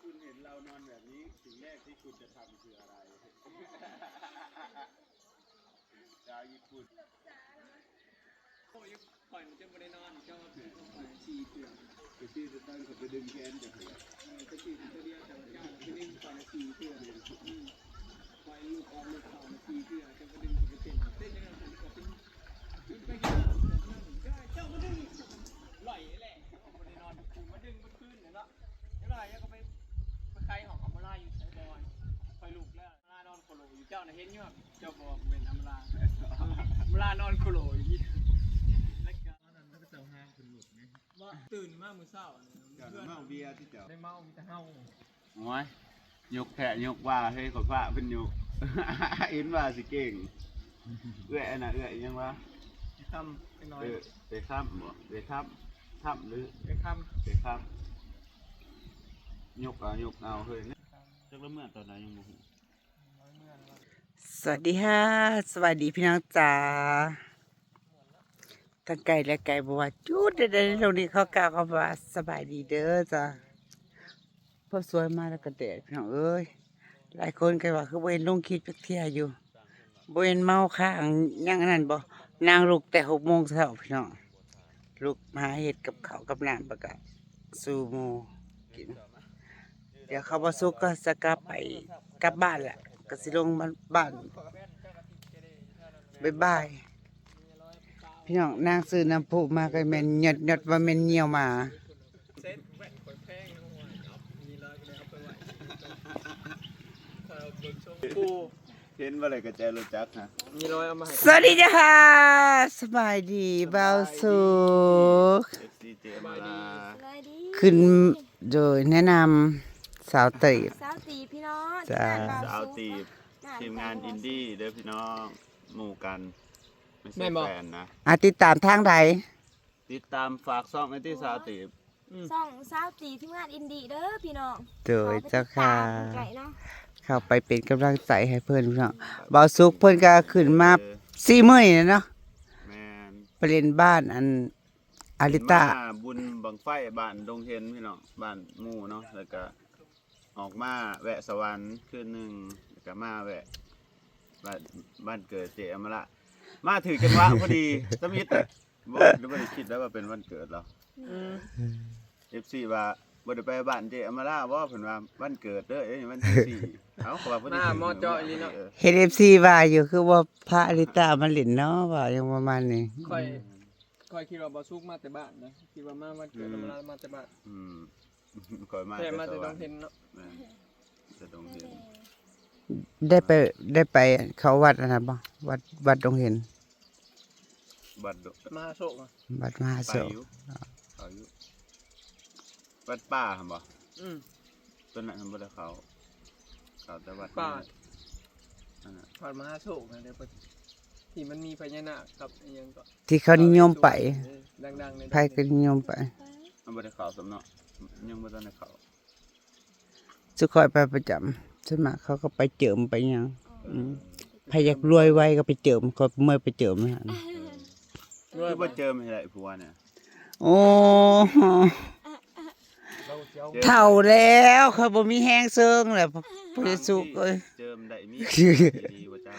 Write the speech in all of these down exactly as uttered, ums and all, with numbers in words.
คุณเห็นเรานอนแบบนี้ สิ่งแรกที่คุณจะทำคืออะไร ชาวญี่ปุ่น โอ้ย ข่อยมันจะบ่ได้นอน เจ้าว่าเพื่อนของข่อยสี่เทื่อ ไปซื้อสตังค์ เขาไปดึงแขนจากหัว เออ ไปซื้อตัวเดียว แต่ว่าเจ้าน่ะไปดึงข่อยสี่เทื่อ อืม ข่อยลูกออกลูกเข้ามาสี่เทื่อ เจ้าก็ดึงข่อยไปเต้น เต้นยังไงผมก็เป็น ขึ้นไปกินน้ำ เจ้าก็ดึง ไหลแหละ บ่ได้นอนทุกคืน มาดึงเมื่อคืนเนี่ยเนาะ เดี๋ยวหน่อยเจ้าก็ไป ไปไขห้องอัมมาลาอยู่ไสบอล ข่อยลุกแล้ว อัมมาลานอนโคโลอยู่ เจ้าน่ะเห็นอยู่ครับ เจ้าบอกเป็นอัมมาลา อัมมาลานอนโคโลอยู่ แล้วก็ ตอนนั้นก็เจ้าห้ามขึ้นรถไง บ่ ตื่นมามื้อเช้านี่ เจ้าน่ะเมาเบียร์ที่เจ้า ได้เมามีแต่เฮา โอ้ย ยกแพะยกว่า เฮ้ย ขอพระเพิ่นยก เห็นว่าสิเก่ง เอื้อยอันน่ะ เอื้อยอิหยังวะ คำไปหน่อย เออ ไปค้ำบ่ ไปค้ำ ค้ำหรือ ไปคำ ไปค้ำ ยกเอา ยกเอา เฮ้ย จักละเมื่อตอนไหนยังบ่ฮู้ สวัสดีค่ะ สวัสดีพี่น้องจ๋า ทั้งไกลและไกล บ่ว่าจุดใดๆ ในโลกนี้ ขอกล่าวคำว่าสบายดีเด้อจ้า พอสวยมาแล้วก็แดด พี่น้องเอ้ย หลายคนก็ว่าคือบ่เห็นลงคลิปจักเทื่ออยู่ บ่เห็นเมาค้างยังอันนั้นบ่ นางลุกแต่หกโมงเช้าพี่น้อง ลุกมาหาเฮ็ดกับข้าวกับน้ำ แล้วก็สู่หมู่กิน เดี๋ยวข้าวบ่สุกก็จะกลับไป กลับบ้านแหละ ก็สิลงบ้าน บ๊ายบาย พี่น้อง นางซื้อน้ำพุมาก็แม่นหยดๆ ว่าแม่นเหยี่ยวหมา เห็นบ่ได้กระแจรถจักรฮะ มีร้อยเอามาให้ สวัสดีจ้า สบายดี บ่าวสุก เอฟซี เจมาลา สบายดี ขึ้นโดยแนะนำสาวตีบ สาวตีบพี่น้อง จ้า ที่บ้านบ่าวสุก สาวตีบ ทีมงานอินดี้เด้อพี่น้อง หมู่กัน ไม่ใช่ แม่นบ่ แฟนนะ อ่ะ ติดตามทางใด ติดตามฝากช่องไอ้ที่สาวตีบ อืม ช่องสาวตีบทีมงานอินดี้เด้อพี่น้อง โดย ขอไป เจ้าค่ะ ติดตามกันไกลเนาะ เข้าไปเป็นกำลังใจให้เพิ่นพี่น้อง บ่าวสุกเพิ่นก็ขึ้นมา เออ สี่มื้อนี่แหละเนาะ แม่น ไปเล่นบ้านอันอาริตา ขึ้นมาบุญบั้งไฟบ้านดงเห็นพี่น้อง บ้านหมู่เนาะ แล้วก็ ออกมาแวะสวรรค์คืนหนึ่ง แล้วก็มาแวะบ้าน บ้านเกิดเจอมละ มาถือจังหวะพอดี สมิธน่ะ บ่ บ่ได้คิดแล้วว่าเป็นวันเกิดเรา อืม เอฟซีว่า "บ่ได้ไปบ้านเจอมละบ่" เพิ่นว่า "วันเกิดเด้อ เอ้ย วันที่สี่" เอ้า เขาว่าพอดี มา ถือ เหมาะเจาะอีหลีเนาะ เออ เห็นเอฟซีว่าอยู่ คือว่าพาอาริตามาเล่นเนาะ ว่าอย่างประมาณนี้ ข่อย ข่อยคิดว่าบ่าวสุกมาแต่บ้านนะ คิดว่ามาวันเกิด อืม ธรรมดามาแต่บ้าน อืม ข่อยมา แต่มาแต่ แต่สวรรค์ ดงเห็นเนาะ แม่น แต่ดงเห็น ได้ไป ได้ไปเข้าวัดอันนั้นบ่ วัด วัดดงเห็น วัดดง มหาโชคอะ วัดมหาโชค ไปอยู่ ไปอยู่ วัดป่าหั่นบ่ อืม ต้นนั้นมันบ่ได้เข้า เข้าแต่วัด ป่า นั่นน่ะ วัดมหาโชคนะ เดี๋ยวไป ที่มันมีพญานาคกับอิหยังก็ ที่เขานิยมไป เออ ดังๆ ใน ไผก็นิยมไป มันบ่ได้เข้าซ้ำเนาะ ยังบ่ทันได้เข้า สุข่อยไปประจำ ส่วนมากเขาก็ไปเจิมไปหยัง อืม ไผอยากรวยไวก็ไปเจิม ข้อยเมื่อยไปเจิมนะ เออ คือบ่เจิมให้ได้ผัวเนี่ย โอ้ เฒ่าแล้ว ข้อยบ่มีแฮงเซิงแล้ว พ่อเยซูเอ้ย เจิมได้มีดีบ่จ้า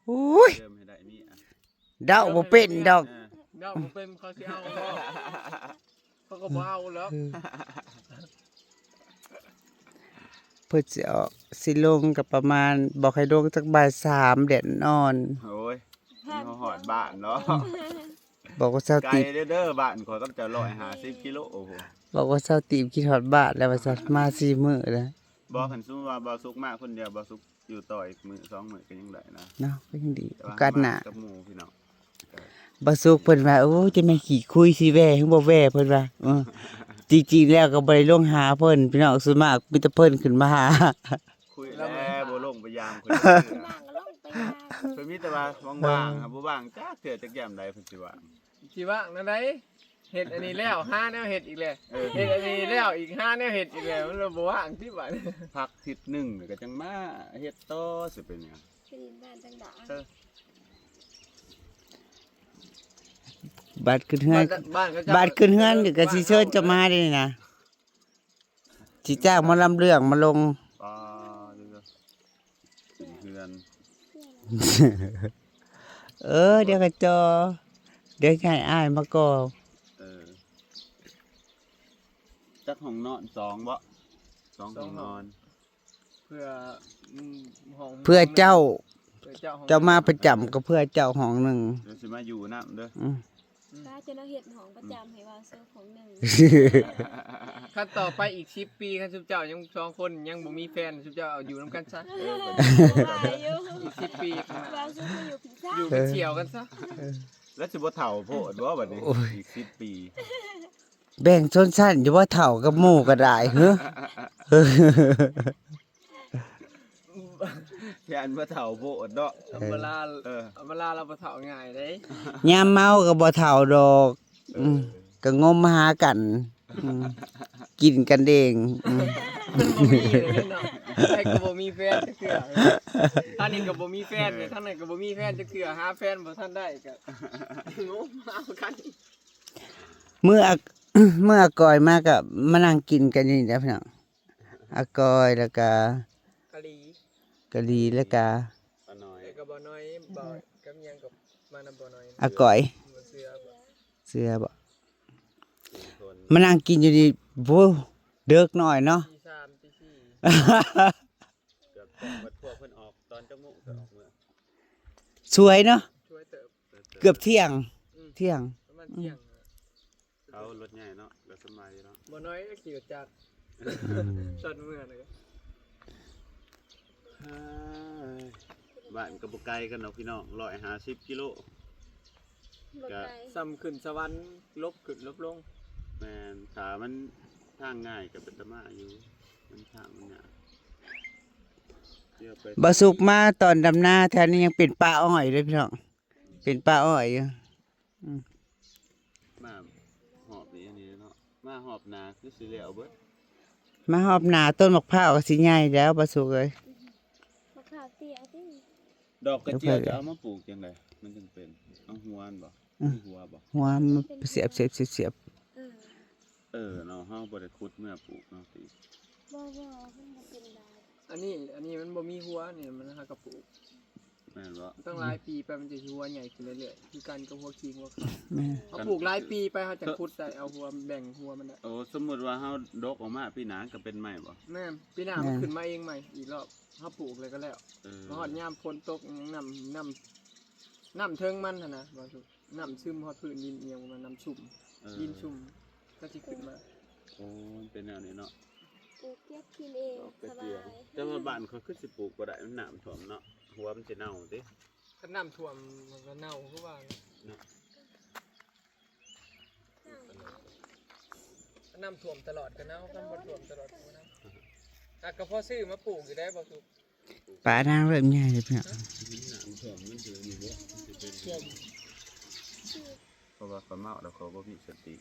โอ้ย เจิมให้ได้มีอะ เดาบ่เป็นดอก เออ เดาบ่เป็น เขาสิเอาบ่ เขาก็บ่เอาแล้ว เพิ่นสิออก สิลงก็ประมาณ บอกให้ลงจักบ่ายสาม แดดอ่อน โอ้ย มาฮอดบ้านเนาะ บอกว่าเช้า ไกล ติด เด้อ เด้อ บ้านข้อยกับเจ้าร้อยห้าสิบกิโล โอ้โห บอกว่าเช้าติด คิดฮอดบ้านแล้วว่าซั่น มาสี่มื้อแล้ว บอกคันสมมุติว่าบ่าวสุกมาคนเดียว บ่าวสุกอยู่ต่ออีกมื้อสองมื้อก็ยังได้นะ เนาะ ก็ยังดี แต่ว่า โอกาสหน้า มากับหมู่พี่น้อง บ่าวสุกเพิ่นว่า โอ้ จะแม่นขี้คุยสิแว่หรือบ่แว่ เพิ่นว่า เออ จริงๆ แล้วก็บ่ได้ลงหาเพิ่น พี่น้อง ส่วนมากมีแต่เพิ่นขึ้นมาหา คุยแล้วบ่ลงไปยามเพิ่น ว่างก็ลงไปยาม เพิ่นมีแต่ว่าว่างๆ หาบ่ว่างจักเทื่อ จักยามใดเพิ่นสิว่าง สิว่างแนวใด เฮ็ดอันนี้แล้ว หาแนวเฮ็ดอีกแล้ว เออ เฮ็ดอันนี้แล้วอีก หาแนวเฮ็ดอีกแล้ว มันเลยบ่ว่างติบัด พักอาทิตย์หนึ่งก็จังมาเฮ็ดต่อ สิเป็นหยัง ไปเล่นบ้านจังดา เออ บัดขึ้นเฮือน บ้าน บ้านเขาเจ้า บัดขึ้นเฮือนก็สิเชิญเจ้ามาเด้นี่นะ สิจ้างหมอลำเรื่องมาลง ปาเด้อ ขึ้นเฮือน เออ เดี๋ยวก็จอ เดี๋ยวสิให้อ้ายมาก่อ เออ จักห้องนอน สองบ่ สองห้องนอน เพื่อ อืม ห้อง เพื่อเจ้า เพื่อเจ้าห้อง เจ้ามาประจำก็เพื่อเจ้าห้องหนึ่ง เดี๋ยวสิมาอยู่นำเด้อ อืม อืม ป้าจะเอาเฮ็ดห้องประจำให้บ่าวสุขห้องหนึ่ง คันต่อไปอีกสิบปี คันซุมเจ้ายังสองคนยังบ่มีแฟน ซุมเจ้าเอาอยู่นำกันซะ เออ ว่าอยู่ อีกสิบปีข้างหน้า บ่าวสุขมาอยู่พี้ซะ อยู่เป็นเสี่ยวกันซะ แล้วสิบ่เฒ่าโพดบ่บัดนี้ โอ้ย อีกสิบปี แบ่งชนชั้นอยู่บ่ เฒ่ากับหมู่ก็ได้ เฮ้อ ย่านบ่เฒ่าโพดเนาะ อำมาลา เออ อำมาลาเราบ่เฒ่าง่ายเด้ ยามเมาก็บ่เฒ่าดอก เออ อืม ก็งมหากัน อืม กินกันเอง อืม บ่มีเลยเนาะ ไผก็บ่มีแฟนจักเทื่อ ทางนี้ก็บ่มีแฟน เออ ทางนั้นก็บ่มีแฟนจักเทื่อ หาแฟนบ่ทันได้ก็งมหากัน มื้ออะ มื้ออากอยมาก็มานั่งกินกันอยู่นี่แหละพี่น้อง อากอยแล้วก็ กะหลี กะหลีแล้วก็ ป้าน้อย แล้วก็บ่าวน้อย บ่าว กับหยังก็มานำบ่าวน้อย อากอย บ่าวเสือ บ่าว เสือบ่ สี่คน มานั่งกินอยู่นี่ โว้ เดิกหน่อยเนาะ ตีสาม ตีสี่ เกือบแจ้งว่าพวกเพิ่นออกตอนจักโมงก็ออกเมื่อ สวยเนาะ สวยเติบ เกือบเที่ยง อืม เที่ยง ประมาณเที่ยง เขารถใหญ่เนาะ ก็สบายอยู่เนาะ บ่าวน้อยก็ขี่รถจักร อืม ตอนเมื่อนะ เฮ้ย บ้านก็บ่ไกลกันดอกพี่น้อง ร้อยห้าสิบกิโล บ่ไกล ก็ ส่ำขึ้นสวรรค์ ลบขึ้นลบลง แม่น ถ้ามันทางง่ายก็เป็นตามาอยู่ มันทางมันยาก เดี๋ยวไป บ่าวสุขมาตอนดำนาแถวนี้ยังเป็นป่าอ้อยเลยพี่น้อง เป็นป่าอ้อยอยู่ อืม มาหอบนี่อันนี้เนาะ มาหอบหน้าคือสิแล้วเบิด มาหอบหน้าต้นมะพร้าวก็สิใหญ่แล้วบ่าวสุขเอ้ย มะพร้าวเตี้ยติ ดอกกระเจียวจะเอามาปลูกจังได๋ มันจึงเป็น เอาหัวมันบ่ อืม มีหัวบ่ หัวมันเสียบ เสียบ เสียบ เสียบ เออ เออเนาะ เฮาบ่ได้ขุดเมื่อปลูกเนาะติ บ่ บ่ มันบ่เป็นดอก อันนี้ อันนี้มันบ่มีหัวนี่ มันหากะปลูก แม่นบ่ ตั้งหลายปีไปมันจะหัวใหญ่ขึ้นเรื่อยๆ คือกันกับหัวขิงหัวข่า แม่น เฮาปลูกหลายปีไป เฮาจะขุดได้ เอาหัวแบ่งหัวมันได้ โอ้ สมมุติว่าเฮาดกออกมาปีหน้าก็เป็นใหม่บ่ แม่น ปีหน้ามัน แม่น ขึ้นมาเองใหม่อีกรอบ เฮาปลูกเลยก็แล้ว เออ มาฮอดยามฝนตก หยังน้ำ น้ำ น้ำเทิงมันหั่นนะ บ่าวสุข น้ำซึมฮอดพื้นดิน อีหยังประมาณน้ำชุ่ม เออ ดินชุ่ม ก็สิขึ้นมา โอ้ มันเป็นแนวนี้เนาะ ปลูกเก็บกินเอง ดอกกระเจียว สบาย แต่ว่าบ้านเขาคือสิปลูกบ่ได้ มันน้ำท่วมเนาะ หัวมันสิเน่าติ คันน้ำท่วมมันก็เน่าคือว่า เนาะ คันน้ำท่วมตลอดก็เน่า คันบ่ท่วมตลอดก็บ่เน่า อ่ะ ก็พอซื้อมาปลูกอยู่ได้บ่าวสุข ป่านางเริ่มใหญ่เลยพี่น้อง น้ำท่วมมันสิมีบ่ สิเป็น ท่วม เพราะว่าข้อยเมาแล้วข้อยบ่มีสติ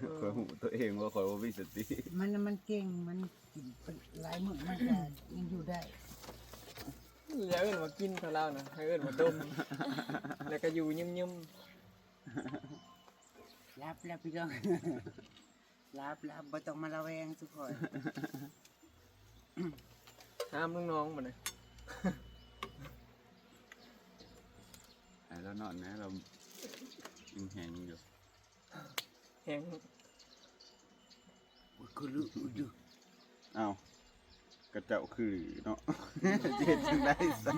เออ ข้อยฮู้ตัวเองว่าข้อยบ่มีสติ มันน่ะมันเก่ง มันกินเป็นหลายมื้อมันก็ยังอยู่ได้ อย่าเอิ้นว่ากินเท่าลาวนะ ให้เอิ้นว่าดม แล้วก็อยู่ยืมๆ หลับแล้วพี่น้อง หลับ หลับ บ่ต้องมาระแวงซุข่อย ห้ามน้องๆ บัดนี้ ให้ลาวนอนแหน่ ลาวยังแฮงอยู่ แฮง คือลืออยู่ อ้าว กะเจ้าคือเนาะ สิเฮ็ดจั่งใด๋ซะ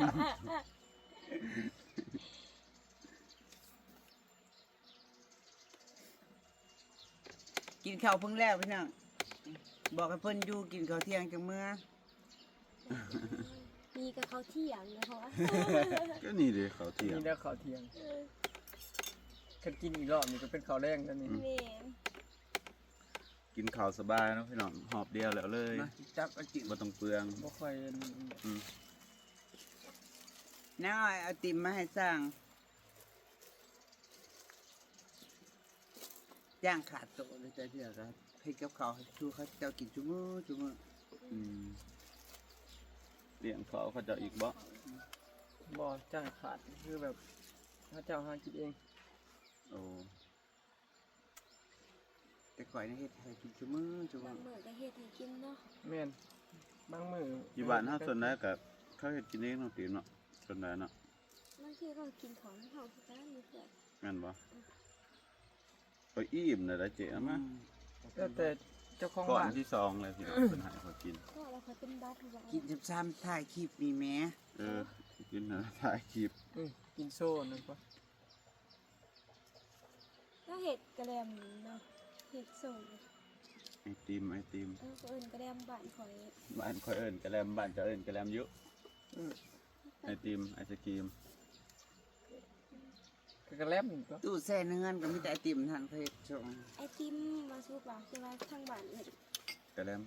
กินข้าวเพิ่งแล้วพี่น้อง บอกให้เพิ่นอยู่กินข้าวเที่ยงจั่งเมือ มีกับข้าวเที่ยงนะ เพราะว่า ก็นี่เด้ข้าวเที่ยง นี่แล้วข้าวเที่ยง เออ คันกินอีกรอบนี่ก็เป็นข้าวแลงแล้วนี่ อืม แม่น กินข้าวสบายเนาะพี่น้อง หอบเดียวแล้วเลย มาจับเอากิน บ่ต้องเปลือง บ่ค่อย อืม น้าอ้อยเอาติ่มมาให้สั่ง จ้างขาดโตเลยจ้ะ เทื่อก็เฮ็ดกับข้าวให้สู่เขาเจ้ากินซุมื้อซุมื้อ อืม เลี้ยงข้าวเขาเจ้าอีกบ่ บ่ จ้างขาด คือแบบ เขาเจ้าหากินเอง โอ้ แก ข่อยนี่เฮ็ดให้กินซุมื้อซุมื้อ บางมื้อก็เฮ็ดให้กินเนาะ แม่นบางมื้อ อยู่บ้านเฮาส่วนใหญ่ก็เขาเฮ็ดกินเองเนาะติเนาะส่วนใหญ่เนาะ บางทีก็กินของที่เฮาคือกันนี่เพื่อน แม่นบ่ข่อยอิ่มแล้วเด้อเจ๊เอามา แล้วแต่เจ้าของ ก้อน บ้าน ที่สองเลยพี่น้องเพิ่นให้ข่อยกิน ก็เราเคยเป็นบัตรว่า กินซ้ำๆถ่ายคลิปนี่แหม เออกินแล้วถ่ายคลิป อืมกินโซ่นั่นปะ ก็เฮ็ดกะแลมเนาะเฮ็ดส่ง ไอติมไอติม เออก็เอิ้นกะแลมบ้านข่อย บ้านข่อยเอิ้นกะแลมบ้านเจ้าเอิ้นกะแลมอยู่ อืม ไอติมไอศกรีม ก็กะแลมนี่ปะ ตู้แช่ในเฮือนก็มีแต่ไอติมหั่นเขาเฮ็ดส่ง ไอติมมาสุกว่าคือว่าทางบ้านเอิ้น กะแลม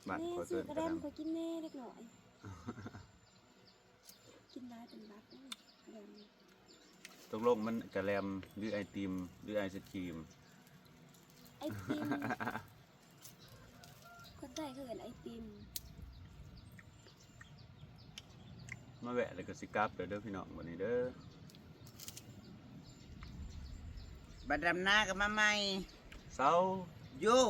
บ้าน แม่ ข่อย ซื้ เอิ้ อน กะ กะ แล แล ม ม ข่อยกินแน่เล็กน้อยกินหลายเป็นบัตรเด้อกะแลม ตกลงมันกะแลมหรือไอติมหรือไอศกรีม ไอติม คนไทยเขาเอิ้นไอติม มาแวะแล้วก็สิกลับเด้อเด้อพี่น้องวันนี้เด้อ บัดดำนาก็มาใหม่ เซา อยู่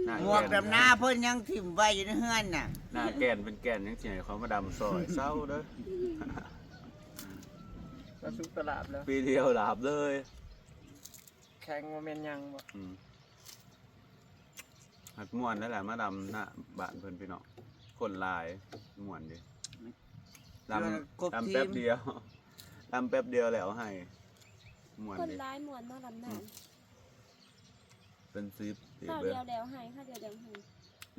หน้า หมวก แก่น ดำนาเพิ่นยังถิ่มไว้อยู่ในเฮือนน่ะ หน้าแก่นเป็นแก่นยังสิให้เขามาดำซอยเซาเด้อ ก็สุกตลาดแล้ว ปีเดียวดาบเลย แข็งว่าแม่นยังบ่ อืมหัดม่วนนั่นแหละมาดำหน้าบ้านเพิ่นพี่น้องคนหลายม่วนดีด ครบ ำดำ ทีม แป๊บเดียวดำแป๊บเดียวแล้วให้ม่วน คน ดี ร้ายมวนเนาะลำนาน เป็นสิบสิบ ข้าว เลย เดียวแล้วให้ข้าวเดียวแล้วให้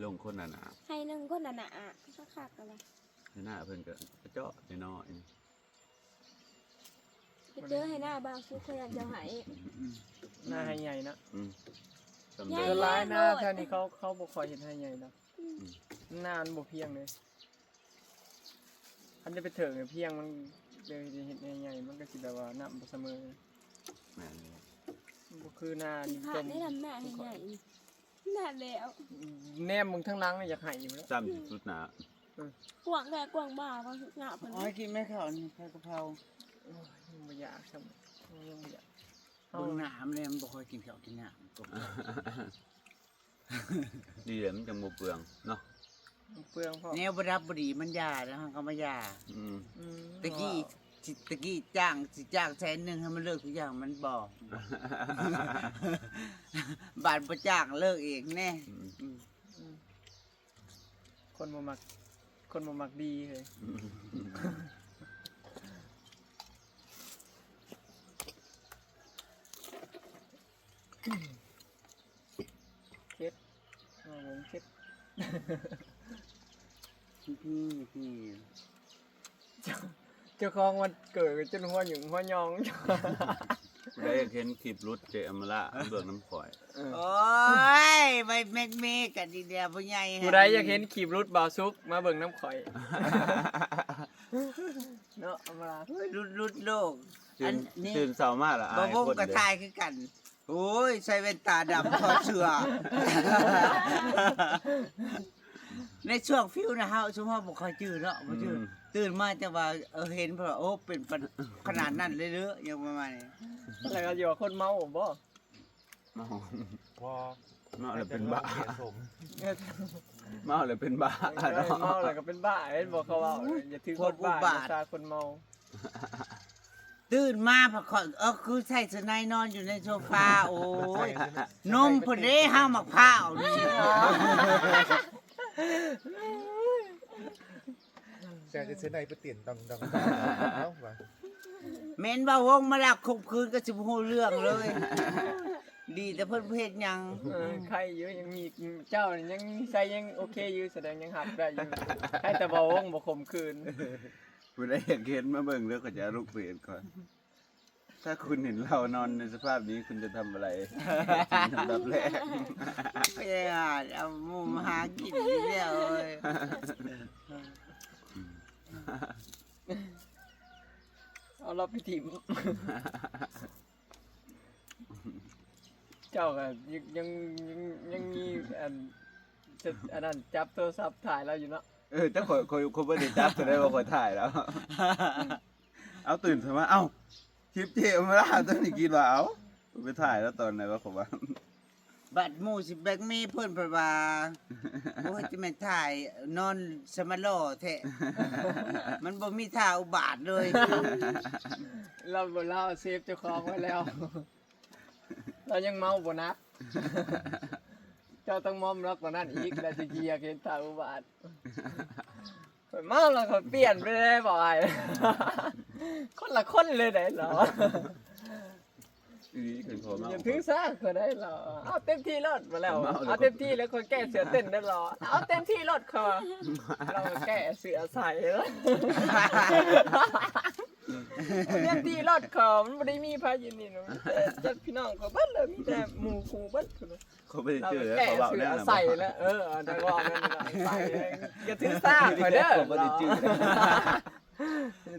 ลงคนหนา ให้หนึ่งคนน่ะนะอ่ะคักๆกันละ ๆหน้าเพิ่นก็กระเจาะน้อย ไปเจอให้หน้าบ่าวสุกเขายังจะให้ หน้าให้ใหญ่นะ ๆอืมสำ ใหญ่ เร็จ ส่วนหลายหน้า โลด แถวนี้เขาเขาบ่ค่อยเฮ็ดให้ใหญ่ดอก อืม หน้ามันบ่เพียงเลยอันจะไปเถิงให้เพียงมันเลยเฮ็ดให้ใหญ่มันก็สิแบบว่าน้ำบ่เสมอ แม่นเลย มันบ่คือหน้า สิ นี่ ผ่า จ น ม ได้ลำหน้าให้ใหญ่นี่หน้าแล้ว แนมเบิ่งทางหลังนี่อยากให้อยู่แล้ว ซ้ำสิสุดหนา กว้างแค่กว้างบ่าก็หน้าเพิ่น เอาให้กินไหมข้าวนี่ผัดกะเพรา โอ้ยยังบ่อยากซ้ำยังบ่อยาก เบิ่งหน้ามันเลยมันบ่ค่อยกินข้าวกินน้ำ ดีเลยมันจังบ่เปลืองเนาะ เปลืองพอ แนวบ่ดับบ่ดีมันยาแล้วเขาก็มายา อืม อืม ตะกี้ตะกี้จ้างสิจ้างแสนหนึ่งให้มันเลิกทุกอย่างมันบอก บาดบ่จ้างเลิกเองแน่ อืม อืม อืมคนบ่มัก คนบ่มักดีเลย อืม เช็ดเอาวงเช็ด พี่พี่ เจ้าของวันเกิดก็จนหัวหยุ่งหัวยอง ผู้ใดอยากเห็นคลิปหลุดเจอมละเบิ่งน้ำข่อย โอ้ยไปแม็กเมกันดีเดียวผู้ใหญ่ ผู้ใดอยากเห็นคลิปหลุดบ่าวสุกมาเบิ่งน้ำข่อย เนาะเอามา เฮ้ยหลุดหลุดโลก ตื่ อั น นนี้ ตื่นเช้ามาละ บ่ อายว ง คน กระ เด้อ ทายคือกัน โอ้ยใส่แว่นตาดำถอดเสื้อ ในช่วงฟิวนะเฮาซุมเฮาบ่ค่อยจื้อเนาะบ่จื้อ อืม ตื่นมาจังว่าเออเห็นเพิ่นว่าโอ้เป็นปานขนาดนั้นเลยเด้อยังประมาณนี้ แล้วก็อยู่กับคนเมาบ่ เมา พอ เมาแล้วเป็นบ้า เสียสม เมาแล้วเป็นบ้า เออเมาแล้วก็เป็นบ้าเห็นบอกเขาว่าอย่าถือคนบ้าอย่าซาคนเมา ตื่นมาผักขอนเออคือใส่เสื้อในนอนอยู่ในโซฟาโอ้ยนมเพิ่นเด้ห้ามหมากพร้าวนี่ แต่จะเสียในไปเตียนดังดังเอ้าว่ะ แม่นว่าวงมาลักข่มขืนก็สิบ่ฮู้เรื่องเลย ดีแต่เพิ่นบ่เฮ็ดหยัง เออใครอยู่ยังมีเจ้านี่ยังใส่ยังโอเคอยู่แสดงยังหับได้อยู่ใครแต่บ่วงบ่ข่มขืน ผู้ใดอยากเห็นมาเบิ่งเด้อเขาจะเอาลูกเปลี่ยนก่อน ถ้าคุณเห็นเรานอนในสภาพนี้คุณจะทำอะไรสิ่งอันดับแรก ไปหาเอาหมู่มาหากินอยู่แล้วเอ้ย เอาเราไปถิ่ม เจ้าก็ยังยังยังยังมีอันจะอันนั้นจับโทรศัพท์ถ่ายเราอยู่เนาะ เออแต่ข่อยข่อยข่อยบ่ได้จับแสดงว่าข่อยถ่ายแล้ว เอาตื่นขึ้นมาเอ้าคลิปเจมาล่าตัวนี้กินว่าเอ้าไปถ่ายแล้วตอนไหนวะผมว่า บัดหมู่สิแบกเมย์เพิ่นเพิ่นว่า โอ้ย จะแม่นถ่ายนอนสมาหล่อแท้ มันบ่มีท่าอุบาทเลย เราบ่เล่าเซฟเจ้าของไว้แล้ว เรายังเมาบ่หนัก เจ้าต้องมอมรักกว่านั้นอีก แล้วจะเยียกเห็นท่าอุบาท เมาแล้วก็เปลี่ยนไปเลยบ่อย คนละคนเลยได้เหรอ อีหลีขึ้นพอมา อย่าถือสาเขาได้เหรอ เอาเต็มที่โลดมาแล้ว เอาเต็มที่แล้วคนแก้เสือเต้นได้เหรอ เอาเต็มที่โลดเขา เราแก้เสือใส่แล้ว เต็มที่โลดเขา มันบ่ได้มีพายินนี่นะแต่แต่พี่น้องเขาเบิดเลย มีแต่หมู่ครูเบิดเลย เขาไม่ได้ เรา เจอ แก้ เขาเบา เสื แน่ อ นะ ใส่แล้ว เออ แต่ว่ามันใส่เลย อย่าถือสาเขาเด้อ เขาไม่ได้เจอ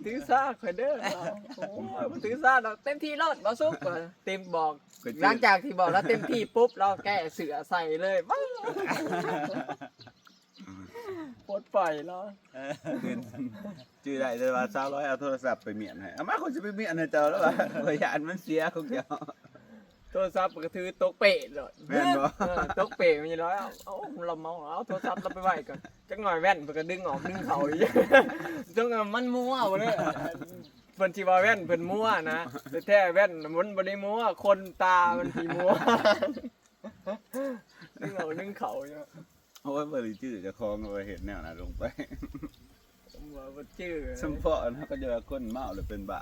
ถือซาข่อยเด้อ โอ้ยมันถือซาเราเต็มที่โลดบ่สุกเต็มบอก หลังจากที่บอกแล้วเต็มที่ปุ๊บ เราแก้เสือใส่เลยว้าวปลดปล่อยเรา จื่อได้แต่ว่าสาวร้อยเอาโทรศัพท์ไปเมียนให้ เอามาคนจะไปเมียนให้เจ้าแล้ววะ พยานมันเสียของเจ้า โทรศัพท์มันก็ถือตกเปะเลย แม่นบ่ เออตกเปะมันจะร้อยเอาเอาเราเมาเอาโทรศัพท์เราไปไว้ก่อนจักหน่อยแว่นมันก็ดึงออกดึงเขาอีกจังมันมั่วบ่เลยเพิ่นสิว่าแว่นเพิ่นมั่วนะแต่แท้แว่นมันบ่ได้มั่วคนตามันสิมั่วดึงออกดึงเขาอยู่ โอ้ยบริจื่อเจะคลองเอาไปเห็นแนวนะลงไป ผมว่าบ่จื้อ สมพอนะก็จะว่าคนเมาหรือเป็นบ้า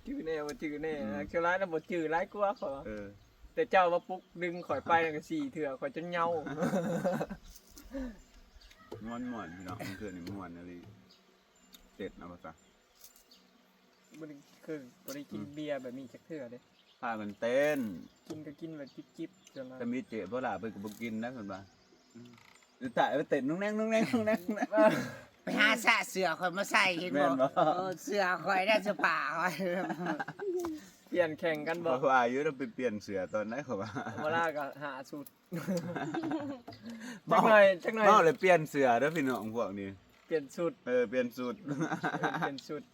จื้อแน่บ่จื้อแน่นะคือร้ายแล้วบ่จื้อร้ายกว่าขอ เออ แต่เจ้าว่าปลุกดึงข่อยไปนั่นก็สี่เถื่อข่อยจนเหงา ม่วนม่วนพี่น้องเพื่อนนี่ม่วนอะไรเด็ดนะภาษา บ่ได้คือบ่ได้กินเบียร์แบบนี้จักเทื่อเด้ พากันเต้น กินก็กินแบบจิบๆจนมา แต่มีเจ๊บ่ล่ะเพิ่นก็บ่กินนะเพิ่นว่าแต่ไปเต้นนุ่งแนงนุ่งแนงนุ่งแนงนุ่งแนง ไปหาสะเสือข่อยมาใส่เห็น แม่ บ่ นบ่ เออเสือข่อยได้เสื้อผ้าข่อย เปลี่ยนแข่งกัน เพ บ่ ราะว่าอยู่เราไปเปลี่ยนเสื้อตอนไหนเขาว่า เวลาก็หาสูตรจักหน่อยจักหน่อย เมาเลยเปลี่ยนเสื้อเด้อพี่น้องพวกนี้ เปลี่ยนสูตร เออเปลี่ยนสูตร เปลี่ยนสูตร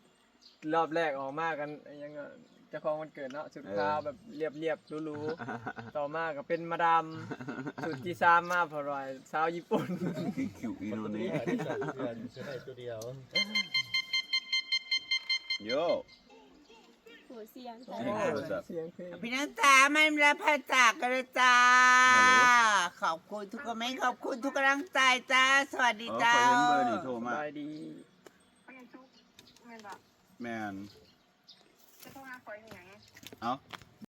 รอบแรกออกมากันยังก็เจ้าของวันเกิดเนาะสุด เออ ขาวแบบเรียบๆหรูๆต่อมาก็เป็นมาดามสุดที่สามมาพอรอยสาวญี่ปุ่น ที่คิวอีโนนี้ จะให้ตัวเดียว โย หัวเสียง โอ้โห เสียงเพลง พี่น้องจ๋าไม่ละพาจากกันเลยจ้า ขอบคุณทุกคอมเมนต์ขอบคุณทุกกำลังใจจ้า สวัสดี เออ จ้า ขอเห็นเบอร์นี่โทร ส มา บายดี ไม่ซุกแม่นบ่ แมน จะโทรหาข่อยอีหยัง เอ้า